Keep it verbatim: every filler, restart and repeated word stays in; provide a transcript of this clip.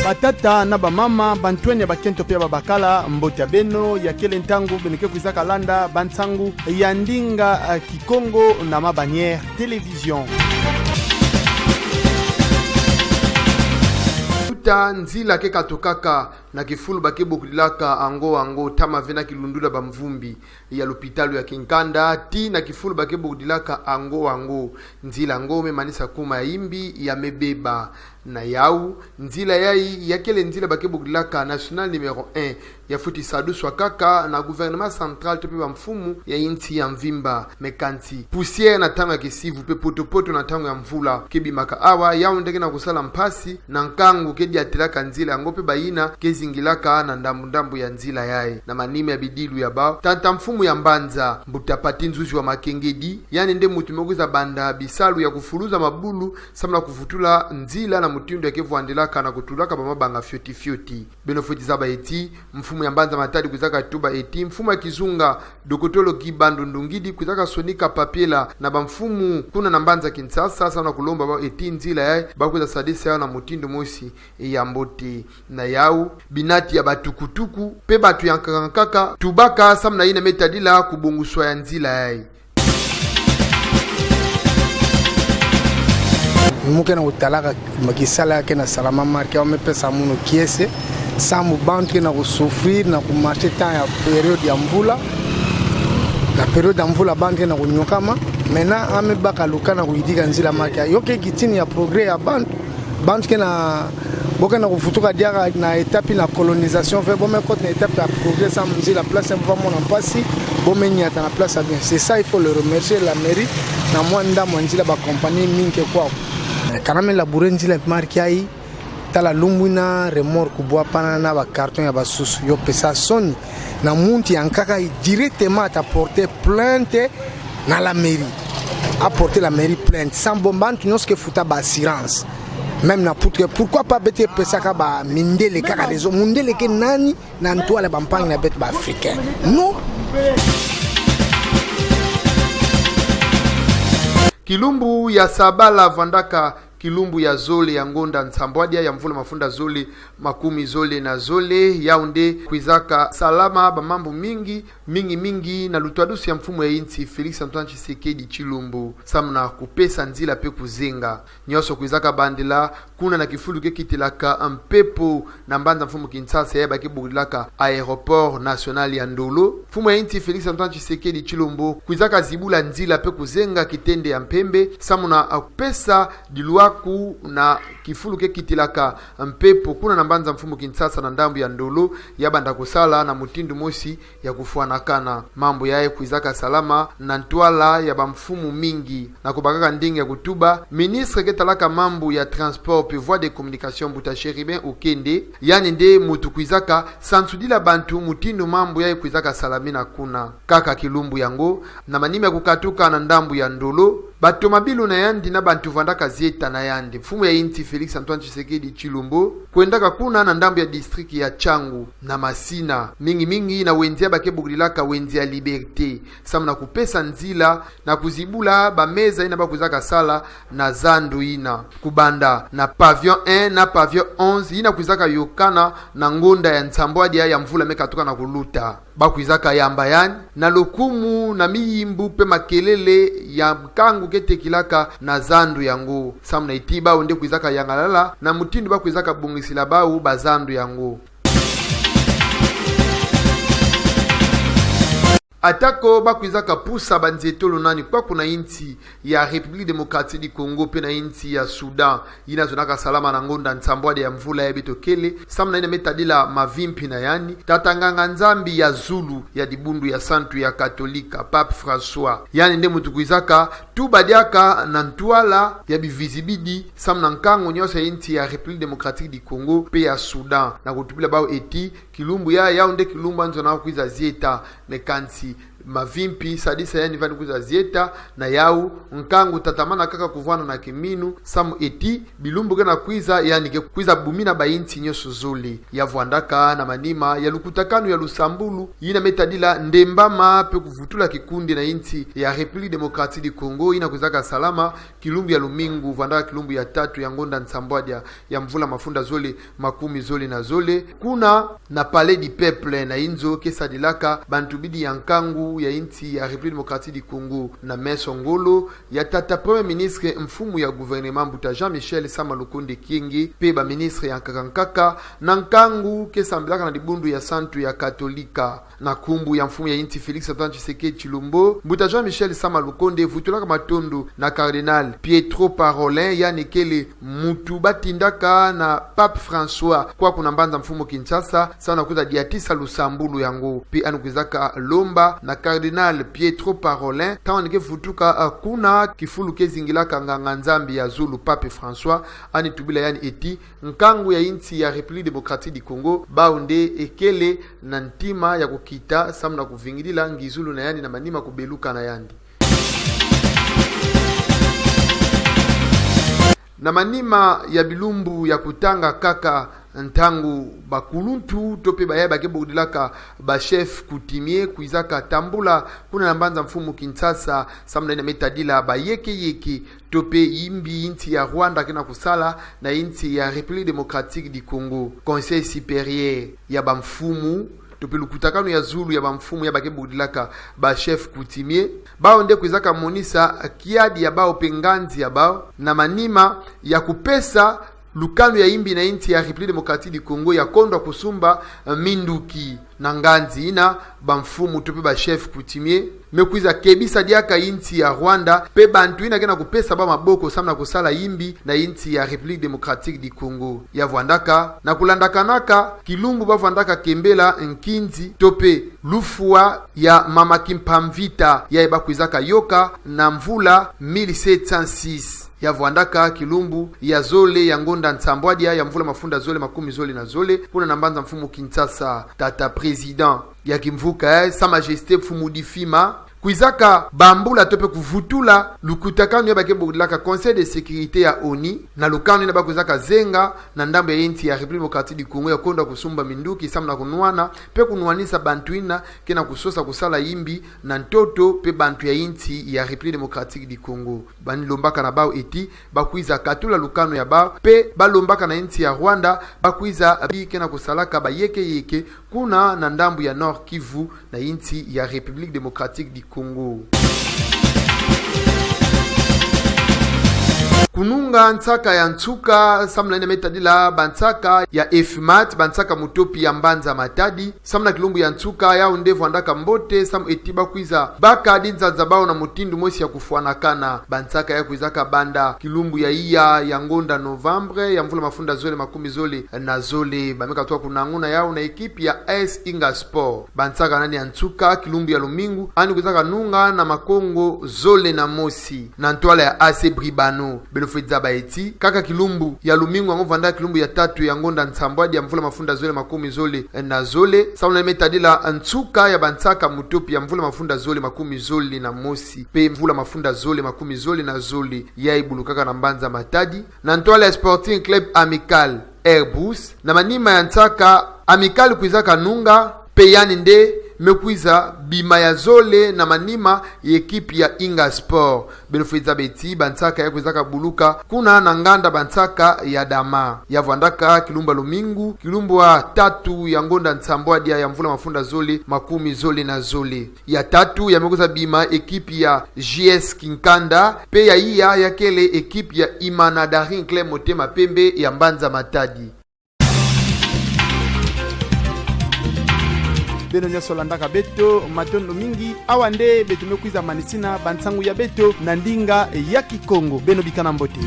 Batata na bamama, bantwenya ya bakento pe ya babakala, mbote ya beno, ya kele ntangu beno ke kwizaka landa bansangu ya ndinga, eh, Kikongo na Ma Bannière Télévision. Tuta nzila ke katukaka na kifulu ba ke bokilaka Ango Ango, ntama ve na kilundula bamvumbi ya lupitalu ya Kinkanda, tii na kifulu ba ke bokilaka Ango Ango. Nzila yango me manisa kuma ya imbi, ya me beba. Na yau, nzila yayi ya kele nzila ba ke bokilaka national numéro un, ya futi saduswa kaka na gouvernement central to pe bamfumu ya insi ya mvimba. Mais kansi, poussière na ntangu ya kisivu pe poto-poto na ntangu ya mvula ke bimaka awa, yau nde ke na kusala mpasi na nkangu ke diatilaka nzila yango pe bayina ke zingilaka na ndambu-ndambu ya nzila yayi. Na manima ya bidilu ya bau, tata mfumu ya mbanza, mbuta Pathy Nzuzi wa Makengedi, yandi nde muntu me kwiza banda bisalu ya kufuluza mabulu, samu na kuvutula nzila na mutindu ya ke vwandilaka na kutulaka bamabanga fioti-fioti. Beno fweti zaba eti, mfumu ya mbanza Matadi kwizaka tuba eti, mfumu ya kizunga, dokotolo Guy Bandu Ndungidi kwizaka sonika papiela na bamfumu kuna na mbanza Kinshasa, samu na kulomba bau eti nzila yayi ba kwiza sadisa yau na mutindu mosi ya mbote. Na yau, binati ya batukutuku, pe bantu ya nkaka-nkaka, tubaka samu na yina me tadila kubonguswa ya nzila yayi. Mu ke na kutalaka ma-, kisala ya ke na salama marque, yau me pesa munu kiese, samu bantu ke na kusouffrir na kumarcher temps ya période ya mvula. Na période ya mvula bantu ke na kunyokama. Maintenant, a me baka luka na kuyidika nzila marque. Yo ke kitin ya progrès ya bantu. Bantu ke na, bo ke na kuvutuka diaka na étape na colonisation ve, bo me kota na étape ya progrès samu nzila place mo va mona mpasi, bo me nyata na place ya bien. C'est ça, il faut le remercier la mairie, na mwa ndambu ya nzila ba compagnie mingi ke kwao. Kana me labourer nzila marque yayi, tala lumbu ina remorque bwa pana na ba carton ya basusu, yo pesa nsoni. Na muntu ya nkaka directement ata porter plainte na la mairie. A porter la mairie plainte. Samu bantu nyonso ke futa ba assurance. Même na Mputu ke, pourquoi pas beto pesaka ba mindele kaka raison? Mundele ke nani na ntwala ya bampangi na beto ba Africain? Non. Kilumbu ya sabala vandaka kilumbu ya zole ya ngonda nsambwadia ya mvula mafunda zole makumi zole na zole, yau nde kwizaka salama bamambu mingi, mingi mingi na lutwadusu ya mfumu ya insi Félix Antoine Tshisekedi Tshilombo, samu na kupesa nzila pe kuzenga. Nyonso kwizaka bandila kuna na kifulu ke kitilaka mpepo na mbanza mfumu Kinshasa, ya ba ke bokilaka Aéroport National ya Ndolo. Mfumu ya insi Félix Antoine Tshisekedi Tshilombo kwizaka zibula nzila pe kuzenga kitende ya mpembe, samu na kupesa dilwaku na kifulu ke kitilaka mpepo kuna na mbanza mfumu Kinshasa na ndambu ya Ndolo, ya banda kusala na mutindu mosi ya kufwanakana. Mambu yayi kwizaka salama na ntwala ya bamfumu mingi. Na kubakaka ndinga ya kutuba, ministre ke talaka mambu ya transport pe voies de communication, mbuta Chérubin Okende, yandi nde muntu kwizaka sansudila bantu mutindu mambu yayi kwizaka salamina kuna. Kaka kilumbu yango, na manima ya kukatuka na ndambu ya Ndolo, batomabilu na yandi na bantu vandaka zieta na yandi, mfumu ya insi Félix Antoine Tshisekedi Tshilombo kwendaka kuna na ndambu ya district ya Tshangu, na Masina, mingi mingi na wenze ya ba ke bokilaka wenze ya Liberté, samu na kupesa nzila na kuzibula bameza ina ba kwizaka sala na zandu ina, kubanda na pavillon un na pavillon onze ina kwizaka yokana na ngonda ya nsambwadia ya mvula me katuka na kuluta. Ba kwizaka yamba yandi na lokumu na miyimbu pe makelele ya nkangu ke tekilaka na zandu yango, samu na eti bau nde kwizaka yangalala na mutindu ba kwizaka bongisila bau bazandu yango. Atako ba kwizaka pusa banzietolo nani kwaku na insi ya République Démocratique du Congo pe na insi ya Soudan, ina zonaka salama na ngonda nsambwadia ya mvula yayi beto kele, samu na ina me tadila mavimpi na yandi, tata nganga-Nzambi ya zulu ya dibundu ya santu ya Katolika, Pape François, yandi nde muntu kwizaka tuba diaka na ntwala ya bivizi bidi, samu na nkangu nyonso ya insi ya République Démocratique du Congo pe ya Soudan, na kutubila bau eti, kilumbu yayi, yau nde kilumbu anzona kwiza zieta, mais kansi Mavimpi sadisa yandi vani kwiza zieta, na yau nkangu tatamana kaka kuvwanda na kiminu, samu eti bilumbu ke na kwiza yandi ke kwiza bumina bayinti nyonso zole. Ya vwandaka na manima ya lukutakanu ya lusambulu yina me tadila ndembama pe kuvutula kikundi na insi ya République Démocratique du Congo yina kwizaka salama kilumbu ya lumingu, vwandaka kilumbu ya tatu ya ngonda nsambwadia ya mvula mafunda zole makumi zole na zole, kuna na Palais du Peuple, na inzo ke sadilaka bantu bidi ya nkangu ya insi ya République Démocratique du Congo, na meso ngolo ya tata Premier Ministre, mfumu ya gouvernement, Mbuta Jean-Michel Sama Lukonde Kyenge, pe ba ministre ya nkaka nkaka, na nkangu ke sambilaka na dibundu ya santu ya Katolika. Na nkumbu ya mfumu ya insi Félix Antoine Tshisekedi Tshilombo, Mbuta Jean-Michel Sama Lukonde vutulaka matondo na Cardinal Pietro Parolin, yandi kele muntu batindaka na Pape François kwaku na mbanza mfumu Kinshasa, samu na kwiza diatisa lusambulu yango. Pe yandi kwizaka lomba na Cardinal Pietro Parolin, ntangu yandi ke vutuka, ah, kuna kifulu ke zingilaka nganga-Nzambi ya zulu Pape François, yandi tubila yandi eti nkangu ya insi ya République Démocratique du Congo, bawu nde kele na ntima ya kukita samu na kuvingilila ngizulu na yandi na manima kubeluka na yandi. Na manima ya bilumbu ya kutanga kaka, ntangu bakuluntu to pe bayayi ba ke bokudilaka ba chefs coutumiers kwizaka tambula kuna na mbanza mfumu Kinshasa, samu na yina me tadila bayeke-yeke to pe yimbi insi ya Rwanda ke na kusala na insi ya République Démocratique du Congo. Conseil supérieur ya bamfumu to pe lukutakanu ya zulu ya bamfumu ya ba ke bokudilaka ba chefs coutumiers, bawu nde kwizaka monisa kiadi ya bawu pe nganzi ya bawu na manima ya kupesa lukanu ya yimbi na insi ya République Démocratique du Congo ya kondwa kusumba, eh, minduki. Na nganzi yina, bamfumu to pe ba chefs coutumiers me kwiza kebisa diaka insi ya Rwanda pe bantu yina ke na kupesa bawu maboko samu na kusala yimbi na insi ya République Démocratique du Congo. Ya vwandaka na kulandakanaka kilumbu ba vwandaka kembela nkinzi to pe lufwa ya Mama Kimpa Mvita, yayi ba kwizaka yoka na mvula mille sept cent six. Ya vwandaka kilumbu ya zole ya ngonda nsambwadia ya mvula mafunda zole makumi zole na zole, kuna na mbanza mfumu Kinshasa. Tata président ya kimvuka, eh, Sa Majesté Mfumu Difima, kwizaka bambula to pe kuvutula lukutakanu ya ba ke bokudilaka Conseil de sécurité ya ONU, na lukanu yina ba kwizaka zenga na ndambu ya insi ya République Démocratique du Congo ya kondwa kusumba minduki samu na kunwana pe kunwanisa bantu yina ke na kusosa kusala yimbi na ntoto pe bantu ya insi ya République Démocratique du Congo. Bani lombaka na bawu eti ba kwiza katula lukanu ya bawu, pe ba lombaka na insi ya Rwanda ba kwiza bi ke na kusalaka bayeke-yeke kuna na ndambu ya Nord-Kivu na insi ya République Démocratique du Congo. Kununga nsaka ya nsuka samu na yina me tadila bansaka ya EFMAT, bansaka mutopi ya mbanza Matadi, samu na kilumbu ya nsuka, yawu nde vwandaka mbote samu eti ba kwiza baka dinzanza bawu na mutindu mosi ya kufwanakana. Bansaka ya kwizaka banda kilumbu ya iya ya ngonda novembre ya mvula mafunda zole makumi zole na zole. Ba me katuka kunanguna yawu na équipe ya A S Inga Sport. Bansaka nani ya nsuka kilumbu ya lumingu, yandi kwizaka nunga na makongo zole na mosi na ntwala ya A C Bribano. Beno fwe zaba eti kaka kilumbu ya lumingu, yango vwanda kilumbu ya tatu ya ngonda nsambwadi ya mvula mafunda zole makumi zole na zole, samu na yina me tadila nsuka ya bansaka mutopi ya mvula mafunda zole makumi zole na mosi pe mvula mafunda zole makumi zole na zole, yayi bulukaka na mbanza Matadi, na ntwala ya Sporting Club Amical Airbus. Na manima ya nsaka, Amical kwizaka nunga, pe yandi nde me kwiza bima ya zole na manima ya équipe ya Inga Sport. Beno fwe zaba eti bansaka ya kwizaka buluka kuna na nganda bansaka ya Dama. Ya vwandaka kilumbu ya lumingu, kilumbu ya tatu ya ngonda nsambwadia ya mvula mafunda zole makumi zole na zole. Ya tatu ya me kwiza bima équipe ya J S Kinkanda, pe ya iya ya kele équipe ya Imana Daring Club Motema Pembe ya mbanza Matadi. Beno nyonso landaka beto, matondo mingi. Awa nde beto me kwiza manisina bansangu ya beto na ndinga ya Kikongo. Beno bikana mbote.